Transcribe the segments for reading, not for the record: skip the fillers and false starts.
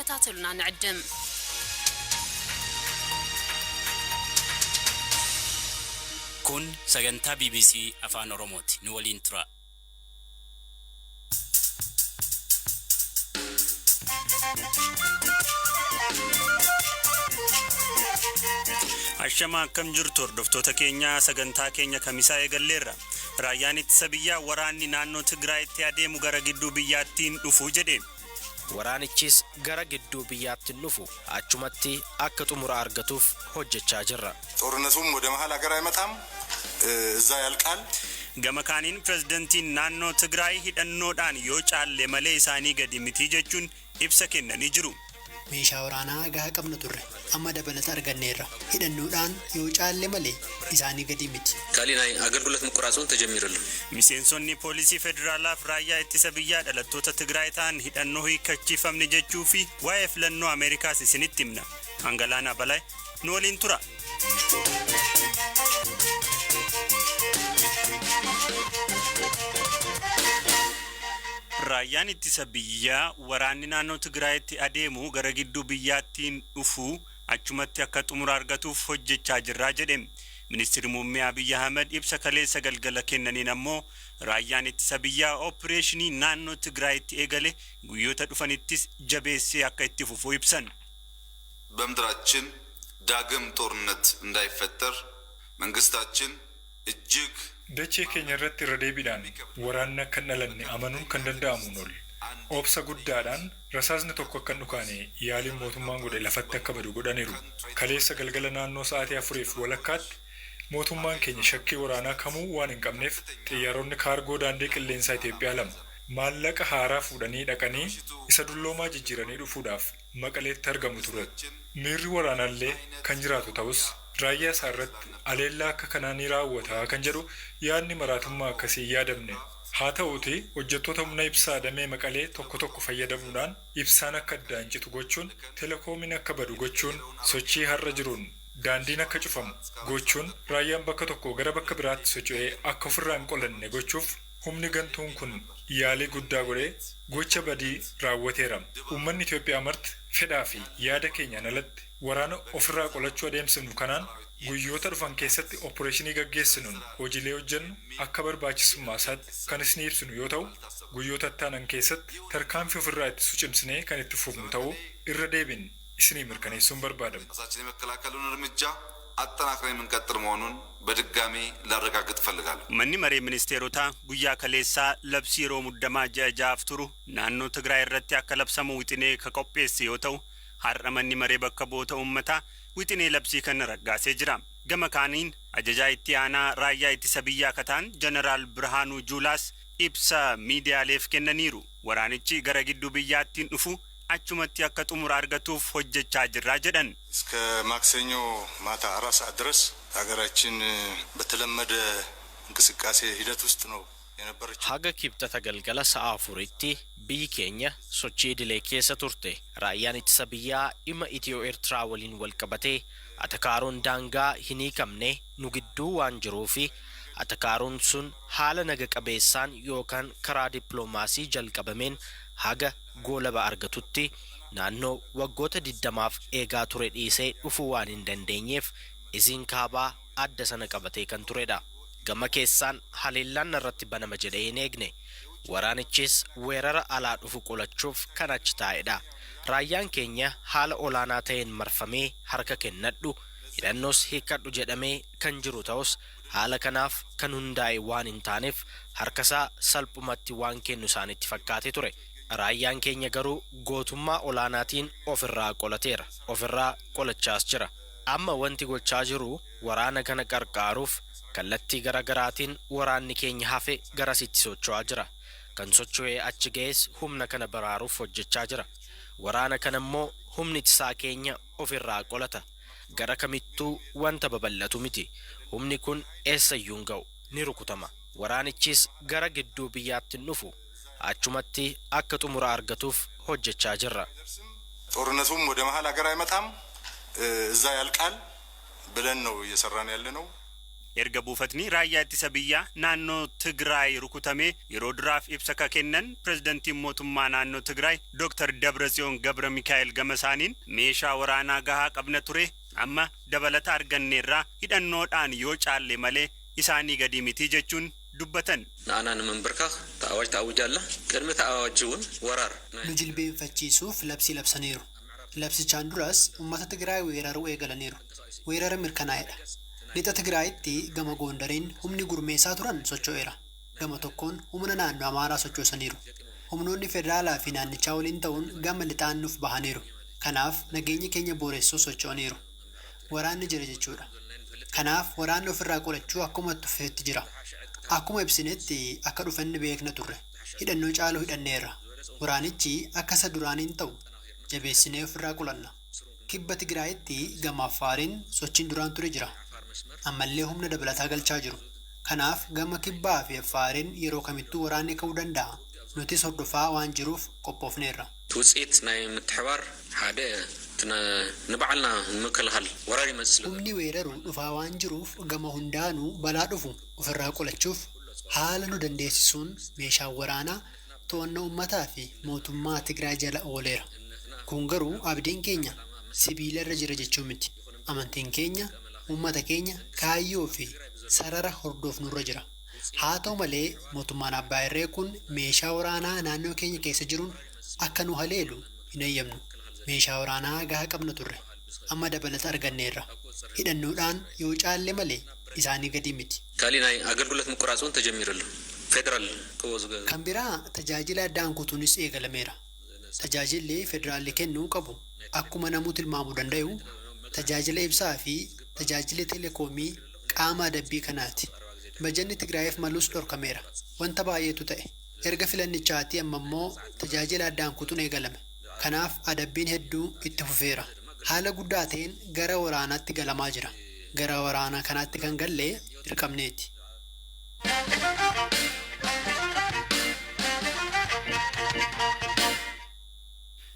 ክትከታተሉና ንዕድም። Kun sagantaa BBC Afaan Oromooti. Nu waliin tura. Ashama, akkam jirtu hordoftoota keenya? Sagantaa keenya Kamisaa eegalleerra. Raayyaan ittisa biyyaa waraanni naannoo Tigraayitti adeemu gara gidduu biyyaattiin dhufu jedhe. Waraanichis gara gidduu biyyaatti hin dhufu, achumatti akka xumura argatuuf hojjechaa jirra. ጦርነቱም ወደ መሀል ሀገር አይመጣም፣ እዛ ያልቃል። Gama kaaniin pirezidantiin naannoo Tigraay hidhannoodhaan yoo caalle malee isaanii gadi miti jechuun ibsa kennanii jiru. Meeshaa waraanaa gahaa qabna turre, amma dabalata arganneerra. Hidhannoodhaan yoo caalle malee isaanii gadi miti. ካሊእ ናይ ኣገልግሎት ምቁራፅ እውን ተጀሚሩ ኣሎ። Miseensonni poolisii federaalaaf raayyaa ittisa biyyaa dhalattoota Tigraay ta'an hidhannoo hiikkachiifamne jechuu fi waa'ee filannoo Ameerikaas isinitti himna. Hangalaanaa Balaa nu waliin tura. Raayyaan ittisa biyyaa waraanni naannoo Tigraayitti adeemu gara gidduu biyyaattiin dhufu, achumatti akka xumura argatuuf hojjechaa jirraa jedhe. Ministeerri muummee Abiyyi Ahmed ibsa kaleessa galgala kennaniin ammoo raayyaan ittisa biyyaa opereeshinii naannoo Tigraayitti eegale guyyoota dhufanittis jabeessee akka itti fufu ibsan. በምድራችን ዳግም ጦርነት እንዳይፈጠር መንግስታችን እጅግ Dachee keenya irratti irra deebiidhaan waraanni akka hin dhalanne amanuun kan danda'amuun ol. Obsa guddaadhaan rasaasni tokko akka hin dhukaane yaaliin mootummaan godhe lafatti akka badu godhaniiru. Kaleessa galgala naannoo sa'aatii 4:30tti mootummaan keenya shakkii waraanaa kamuu waan hin qabneef xiyyaaronni kaargoo daandii qilleensaa Itoophiyaa lama maallaqa haaraa fuudhanii dhaqanii isa dulloomaa jijjiiranii dhufuudhaaf Maqaleetti argamu ture. Miirri waraanaallee kan jiraatu ta'us, raayyaa isaa irratti aleellaa akka kanaa ni raawwata kan jedhu yaadni maraatummaa akkasii hin yaadamne. Haa ta'uuti hojjettoota humna ibsaa damee Maqalee tokko tokko fayyadamuudhaan ibsaan akka addaan citu gochuun, telekoomiin akka badu gochuun, sochii har'a jiruun daandiin akka cufamu gochuun, raayyaan bakka tokko gara bakka biraatti socho'ee akka ofirraa hin qolanne gochuuf humni gantuun kun yaalii guddaa godhee gocha badii raawwateera. Uummanni Itoophiyaa marti fedhaa fi yaada keenyaan alatti waraana ofirraa qolachuu adeemsifnu kanaan guyyoota dhufan keessatti opereeshinii gaggeessinuun hojiilee hojjennu akka barbaachisummaa isaatti kan isin ibsinu yoo ta'u, guyyoota itti keessatti tarkaanfii ofirraa ittisu cimsinee kan itti fufnu ta'uu irra deebiin isinii mirkaneessuun barbaadamu. ራሳችን የመከላከሉን እርምጃ አጠናክረን የምንቀጥል መሆኑን በድጋሚ ላረጋግጥ እፈልጋለሁ። Manni maree ministeerotaa guyyaa kaleessaa labsii yeroo muddamaa ji'a 6f turu naannoo Tigraay irratti akka labsamu wixinee ka qopheesse yoo ta'u, har'a manni maree bakka bu'oota uummataa wixinee labsii kana raggaasee jira. Gama kaaniin ajajaa itti aanaa raayyaa ittisa biyyaa kataan Jeneraal Birhaanuu Juulaas ibsa miidiyaaleef kennaniiru. Waraanichi gara gidduu biyyaattiin dhufu, achumatti akka xumura argatuuf hojjechaa jirraa jedhan. እስከ ማክሰኞ ማታ 4 ሰዓት ድረስ ሀገራችን በተለመደ እንቅስቃሴ ሂደት ውስጥ ነው የነበረችው። Haga Kibxata galgala sa'a 4tti biyyi keenya sochii idilee keessa turte. Raayyaan ittisa biyyaa dhimma Itiyoo Eertiraa waliin wal qabatee atakaaroon daangaa hin hiikamne nu gidduu waan jiruufi atakaaroon sun haala naga qabeessaan yookaan karaa dippiloomaasii jalqabameen haga goolaba argatutti naannoo waggoota 20f eegaa ture dhiisee dhufuu waan hin dandeenyeef iziin kaabaa adda sana qabatee kan turedha. Gama keessaan haleellaan irratti banama jedhee hin eegne. Waraanichis weerara alaa dhufu qolachuuf kan achi taa'edha. Raayyaan keenya haala olaanaa ta'een marfamee harka kennadhu, hidhannoos hiikkadhu jedhamee kan jiru ta'us, haala kanaaf kan hundaa'e waan hin taaneef harkasaa salphumatti waan kennu isaanitti fakkaate ture. Raayyaan keenya garuu gootummaa olaanaatiin ofirraa qolateera. Ofirraa qolachaas jira. Amma wanti gochaa jiru waraana kana qarqaaruuf kallattii gara garaatiin waraanni keenya hafe garasitti socho'aa jira. Kan socho'ee achi ga'es humna kana baraaruuf hojjechaa jira. Waraana kana immoo humni ittisaa keenya ofirraa qolata. Gara kamittuu wanta babal'atu miti. Humni kun eessayyuu hin ga'u, ni rukutama. Waraanichis gara gidduu biyyaatti hin dhufu. Achumatti akka xumura argatuuf hojjechaa jirra. ጦርነቱም ወደ መሀል ሀገር አይመጣም፣ እዛ ያልቃል ብለን ነው እየሰራን ያለ ነው። Erga buufatni raayyaa ittisa biyyaa naannoo Tigraay rukutamee yeroo duraaf ibsa ka kennan pirezidantiin mootummaa naannoo Tigraay Dr. Dabratsiyoon Gabra Mikaa'el gama isaaniin, meeshaa waraanaa gahaa qabna ture, amma dabalata arganneerraa, hidhannoodhaan yoo caalle malee isaanii gadi miti jechuun dubbatan. ንኣና ንምንብርካኽ ተኣዋጅ ተኣዊጃ ኣላ። ቅድሚ እቲ ኣዋጅ እውን ወራር Nu jilbeenfachiisuuf labsii labsaniiru. Labsichaan duras uummata Tigraay weeraruu eegalaniiru. Weerara mirkanaa'edha. Lixa Tigraayitti gama Goondariin humni gurmeessaa turan socho'eera. Gama tokkoon humna naannoo Amaaraa sochoosaniiru. Humnoonni federaalaa fi naannichaa waliin ta'uun gama lixaan nuuf bahaniiru. Kanaaf nageenya keenya booressuu socho'aniiru. Waraanni jira jechuudha. Kanaaf waraanni ofirraa qolachuu akkuma itti fufeetti jira. Akkuma ibsinetti akka dhufanni beekna turre. Hidhannoo caaluu hidhanneerra. Waraanichi akka isa duraaniin ta'u jabeessinee ofirraa qolanna. Kibba Tigraayitti gama Affaariin sochiin duraan ture jira. Ammallee humna dabalataa galchaa jiru. Kanaaf gama kibbaa fi Affaariin yeroo kamittuu waraanni ka'uu danda'a. Nutis hordofaa waan jiruuf qophoofneerra. እቲ ውፅኢት ናይ ምትሕባር ሓደ እቲ ንባዕልና ንምክልኻል ወራር ይመፅእ ስለ Humni weeraru dhufaa waan jiruuf gama hundaanuu balaa dhufu ofirraa qolachuuf haala nu dandeessisuun meeshaan waraanaa to'annoo uummataa fi mootummaa Tigraay jala ooleera. Kun garuu abdiin keenya sibiila irra jira jechuu miti. Amantiin keenya, uummata keenya, kaayyoo fi sarara hordofnurra jira. Haa ta'u malee mootummaan abbaa irree kun meeshaa waraanaa naannoo keenya keessa jiruun akka nu haleelu hin eeyyamnu. Meeshaa waraanaa gahaa qabna turre. Amma dabalata arganneerra. Hidhannoodhaan yoo caalle malee isaanii gadi miti. ካሊእ ናይ ኣገልግሎት ምቁራፅ እውን ተጀሚሩ ኣሎ። ፌደራል ክቦ Kan biraa tajaajila addaan kutuunis eegalameera. Tajaajilli federaalli kennuu qabu akkuma namuu tilmaamuu danda'u tajaajila ibsaa fi tajaajila teleekoomii qaama adabbii kanaati. Bajanni Tigraayiif malus dhorkameera. Wanta baay'eetu ta'e. Erga filannichaatii amma immoo tajaajila addaan kutuun eegalame. Kanaaf adabbiin hedduu itti fufeera. Haala guddaa ta'een gara waraanaatti galamaa jira. Gara waraanaa kanaatti kan galle dirqamneeti.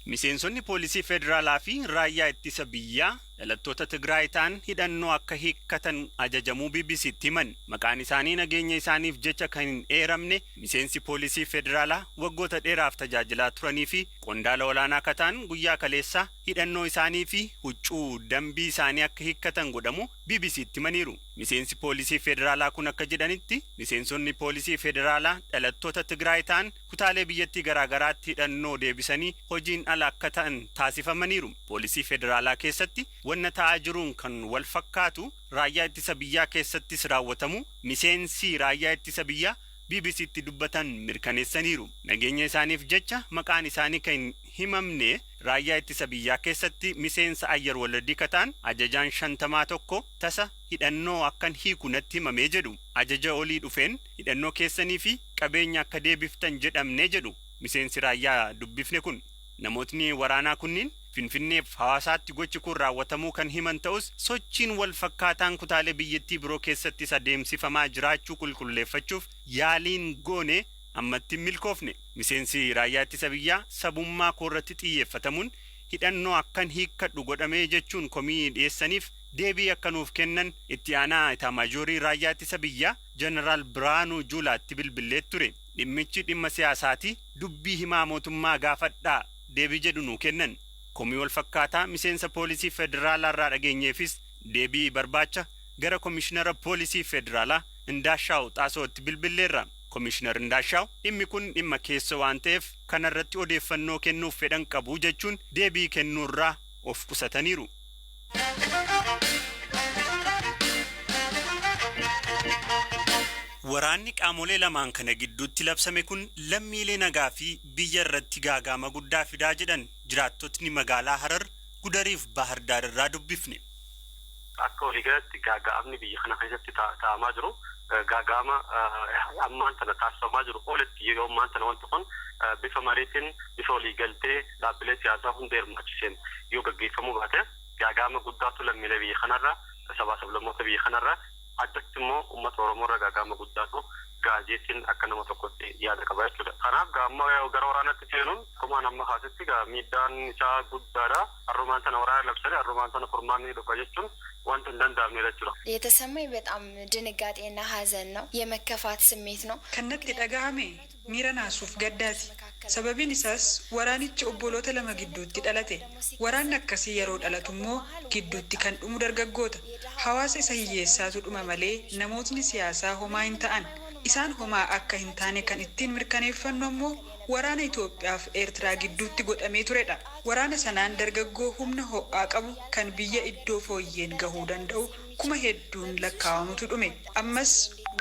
Miseensonni poolisii federaalaa fi raayyaa ittisa biyyaa dhalattoota Tigraay ta'an hidhannoo akka hiikkatan ajajamuu BBCtti himan. Maqaan isaanii nageenya isaaniif jecha kan hin eeramne miseensi poolisii federaalaa waggoota dheeraaf tajaajilaa turanii fi qondaala olaanaa akka ta'an guyyaa kaleessaa hidhannoo isaanii fi huccuu dambii isaanii akka hiikkatan godhamu BBCtti himaniiru. Miseensi poolisii federaalaa kun akka jedhanitti, miseensonni poolisii federaalaa dhalattoota Tigraay ta'an kutaalee biyyattii garaagaraatti hidhannoo deebisanii hojiin ala akka ta'an taasifamaniiru. Poolisii federaalaa keessatti wanna ta'aa jiruun kan wal fakkaatu raayyaa ittisa biyyaa keessattis raawwatamu miseensi raayyaa ittisa biyyaa BBCtti dubbatan mirkaneessaniiru. Nageenya isaaniif jecha maqaan isaanii kan hin himamne raayyaa ittisa biyyaa keessatti miseensa ayyar waladii kataan ajajaan 50 tokko tasa hidhannoo akkan hiiku natti himamee jedhu. Ajaja olii dhufeen hidhannoo keessanii fi qabeenya akka deebiftan jedhamnee jedhu miseensi raayyaa dubbifne kun. Namootni waraanaa kunniin Finfinneef hawaasaatti gochi kun raawwatamuu kan himan ta'us, sochiin wal fakkaataan kutaalee biyyattii biroo keessattis adeemsifamaa jiraachuu qulqulleeffachuuf yaaliin goone ammatti hin milkoofne. Miseensi raayyaa ittisa biyyaa sabummaa koorratti xiyyeeffatamuun hidhannoo akkan hiikkadhu godhamee jechuun komii dhiyeessaniif deebii akka nuuf kennan itti aanaa itaamaajorii raayyaa ittisa biyyaa Jeneraal Biraanuu Juulaatti bilbilee ture. Dhimmichi dhimma siyaasaati, dubbii himaa mootummaa gaafadhaa deebii jedhu nuu kennan. Komii wal fakkaataa miseensa poolisii federaalaa irraa dhageenyeefis deebii barbaacha gara komishinara poolisii federaalaa Indaashaaw Xaasootti bilbilleerra. Komishinar Indaashaaw dhimmi kun dhimma keessa waan ta'eef kanarratti odeeffannoo kennuuf fedhan qabu jechuun deebii kennuurraa of qusataniiru. Waraanni qaamolee lamaan kana gidduutti labsame kun lammiilee nagaa fi biyya irratti gaagaama guddaa fidaa jedhan jiraattotni magaalaa Harar, Gudariif Bahar Daar irraa dubbifne. Akka waliigalatti gaaga'amni biyya kana keessatti taa'amaa jiru, gaaga'ama ammaan tana taasifamaa jiru olitti, yeroo ammaan tana wanti kun bifa mariitiin, bifa waliigaltee dhaabbilee siyaasaa hunda hirmaachiseen yoo gaggeeffamuu baate, gaaga'ama guddaatu lammiilee biyya kanarra, sabaa sablammoota biyya kanarra, addatti immoo uummata Oromoo irra gaaga'ama guddaatu ga'a jechuun akka nama tokkotti yaada qaba jechuudha. Kanaaf amma gara waraanatti seenuun akkuma amma haasitti miidhaan isaa guddaadha. Har'umaan sana waraana labsanii har'umaan sana furmaanni dhufa jechuun wanta hin danda'amne jechuudha. የተሰማኝ በጣም ድንጋጤና ሐዘን ነው። የመከፋት ስሜት ነው። Kan natti dhagahame miira naasuuf gaddaati. Sababiin isaas waraanichi obboloota lama gidduutti dhalate. Waraanni akkasii yeroo dhalatu immoo gidduutti kan dhumu dargaggoota. Hawaasa isa hiyyeessaatu dhuma malee namootni siyaasaa homaa hin ta'an. Isaan homaa akka hin taane kan ittiin mirkaneeffannu ammoo waraana Itoophiyaa fi Eertiraa gidduutti godhamee turedha. Waraana sanaan dargaggoo humna ho'aa qabu kan biyya iddoo fooyyeen gahuu danda'u kuma hedduun lakkaa'amutu dhume. Ammas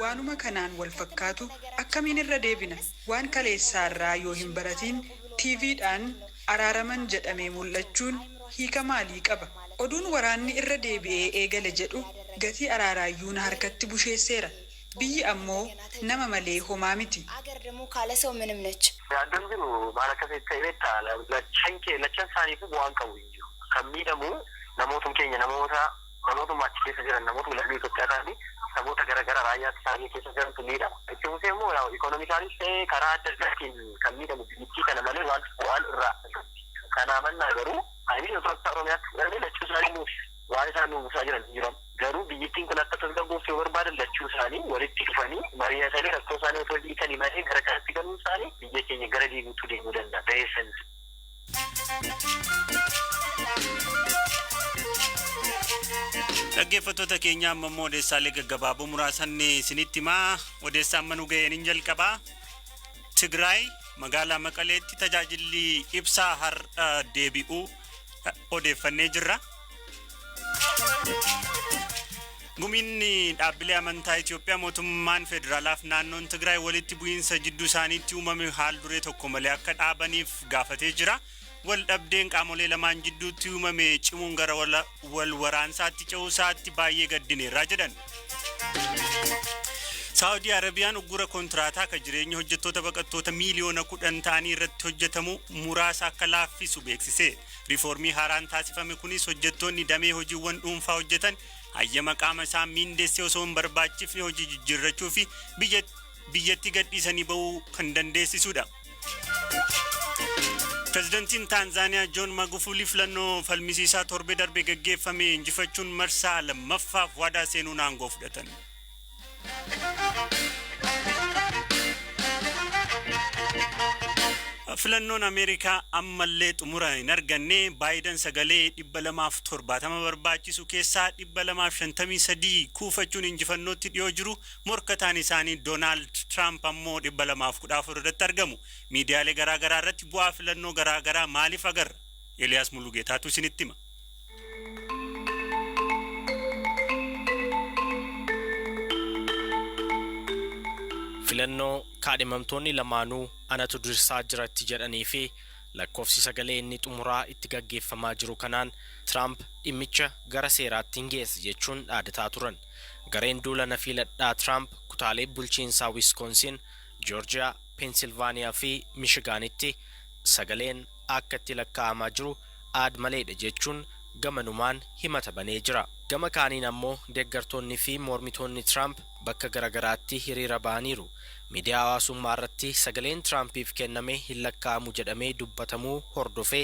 waanuma kanaan wal fakkaatu akkamiin irra deebina? Waan kaleessaarraa yoo hin baratiin TVdhaan araaraman jedhamee mul'achuun hiika maalii qaba? Oduun waraanni irra deebi'ee eegale jedhu gatii araaraayyuu na harkatti busheesseera. Biyyi ammoo nama malee homaa miti. አገር ደግሞ ካለ ሰው ምንም ነች። Yaaddoon jiru maal akka ta'e beektaa lachan lachan isaaniifuu bu'aan qabu hin jiru. Kan miidhamu namootum keenya namoota namootuma achi keessa jiran namootuma lammii Itoophiyaa ta'anii saboota garaagaraa raayyaatti isaanii keessa jirantu miidhama. Itti fufee immoo ikonomikaalis ta'ee karaa adda addaatiin kan miidhamu biyyattii kana malee wanti bu'aan irraa argatti. Kanaa mannaa garuu ani otoo akka Oromiyaatti fudhannee lachuu isaanii nuuf waan isaan nuuf buusaa jiran hin jiran. Garuu biyyattiin kun akka tasgabbooftu yoo barbaadan lachuu isaanii walitti dhufanii mari'atanii rakkoo isaanii otoo hiikanii malee gara kanatti galuun isaanii biyya keenya gara deemuutu deemuu danda'a. Ba'eessan. Dhaggeeffattoota keenya amma immoo odeessaalee gaggabaaboo muraasan isinitti himaa. Odeessaa amma nu ga'een hin jalqabaa. Tigraay magaalaa Maqaleetti tajaajilli ibsaa har'a deebi'uu odeeffannee jirra. Gumiin dhaabbilee amantaa Itoophiyaa mootummaan federaalaaf naannoon Tigraay walitti bu'iinsa jidduu isaaniitti uumame haal duree tokko malee akka dhaabaniif gaafatee jira. Wal dhabdeen qaamolee lamaan jidduutti uumame cimuun gara wal waraansaatti ce'uusaatti baay'ee gaddineerraa jedhan. Saawudii Arabiyaan uggura kontiraataa kan jireenya hojjettoota baqattoota miiliyoona 10 ta'anii irratti hojjetamu muraasa akka laaffisu beeksise. Riiformii haaraan taasifame kunis hojjettoonni damee hojiiwwan dhuunfaa hojjetan hayyama qaama isaa miindeessee osoo hin barbaachifne hojii jijjiirrachuu fi biyyatti gadhiisanii bahuu kan dandeessisudha. Pireezidantiin Taanzaaniyaa Joon Magufuli filannoo falmisiisaa torbee darbe gaggeeffame injifachuun marsaa lammaffaaf waadaa seenuun aangoo fudhatan. Filannoon Ameerikaa ammallee xumura hin arganne. Baayiden sagalee 270 barbaachisu keessaa 253 kuufachuun injifannootti dhiyoo jiru. Morkataan isaanii Doonaald Tiraamp ammoo 214 irratti argamu. Miidiyaalee garaagaraa irratti bu'aa filannoo garaagaraa maaliif agarra? Eeliyaas Mulugeetaatu isinitti hima. Filannoo kaadhimamtoonni lamaanuu anatu dursaa jiratti jedhanii fi lakkoofsi sagalee inni xumuraa itti gaggeeffamaa jiru kanaan Tiraamp dhimmicha gara seeraatti hin geesse jechuun dhaadataa turan. Gareen duula na filadhaa Tiraamp kutaalee bulchiinsaa Wiskoonsin, Joorjiyaa, Peensilvaaniyaa fi Mishigaanitti sagaleen akka itti lakkaa'amaa jiru aad maleedha jechuun gamanumaan himata banee jira. Gama kaaniin ammoo deeggartoonni fi mormitoonni Tiraamp bakka garagaraatti hiriira ba'aniiru. Miidiyaa hawaasummaa irratti sagaleen Tiraampiif kenname hin lakkaa'amu jedhamee dubbatamuu hordofee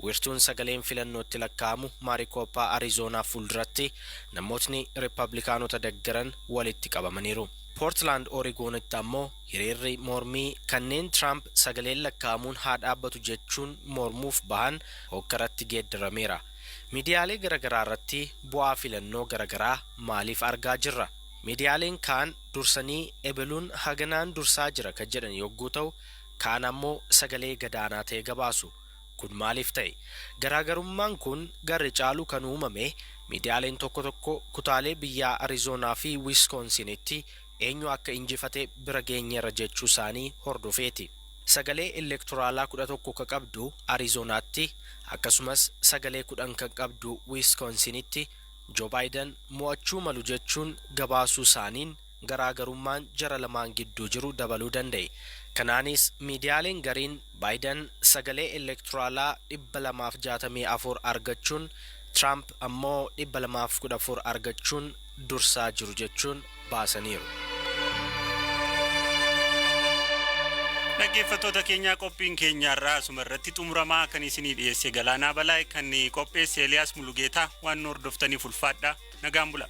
wiirtuun sagaleen filannootti lakkaa'amu Maarikooppaa Ariizoonaa fuulduratti namootni Riippablikaanota deggeran walitti qabamaniiru. Poortland Oreegoonitti ammoo hiriirri mormii kanneen Tiraamp sagaleen lakkaa'amuun haa dhaabbatu jechuun mormuuf bahan hokkaratti geeddarameera. Miidiyaalee garaagaraa irratti bu'aa filannoo garaagaraa maaliif argaa jirra? Miidiyaaleen kaan dursanii ebeluun haganaan dursaa jira kan jedhan yogguu ta'u, kaan ammoo sagalee gadaanaa ta'e gabaasu. Kun maaliif ta'e? Garaagarummaan kun garri caalu kan uumame miidiyaaleen tokko tokko kutaalee biyyaa Ariizoonaa fi Wiskoonsinitti eenyu akka injifate bira geenyeerra jechuu isaanii hordofeeti. Sagalee elektoraalaa 11 kan qabdu Ariizonaatti, akkasumas sagalee 10 kan qabdu Wiskoonsinitti Joo Baayiden mo'achuu malu jechuun gabaasuu isaaniin garaagarummaan jara lamaan gidduu jiru dabaluu danda'e. Kanaanis miidiyaaleen gariin Baayiden sagalee elektoraalaa 264 argachuun, Tiraamp ammoo 214 argachuun dursaa jiru jechuun baasaniiru. Dhaggeeffattoota keenyaa, qophiin keenya irraa asuma irratti xumuramaa. Kan isinii dhiyeesse Galaanaa Balaa, kan qopheesse Eeliyaas Mulugeetaa. Waan nu hordoftaniif ulfaadhaa, nagaan bula.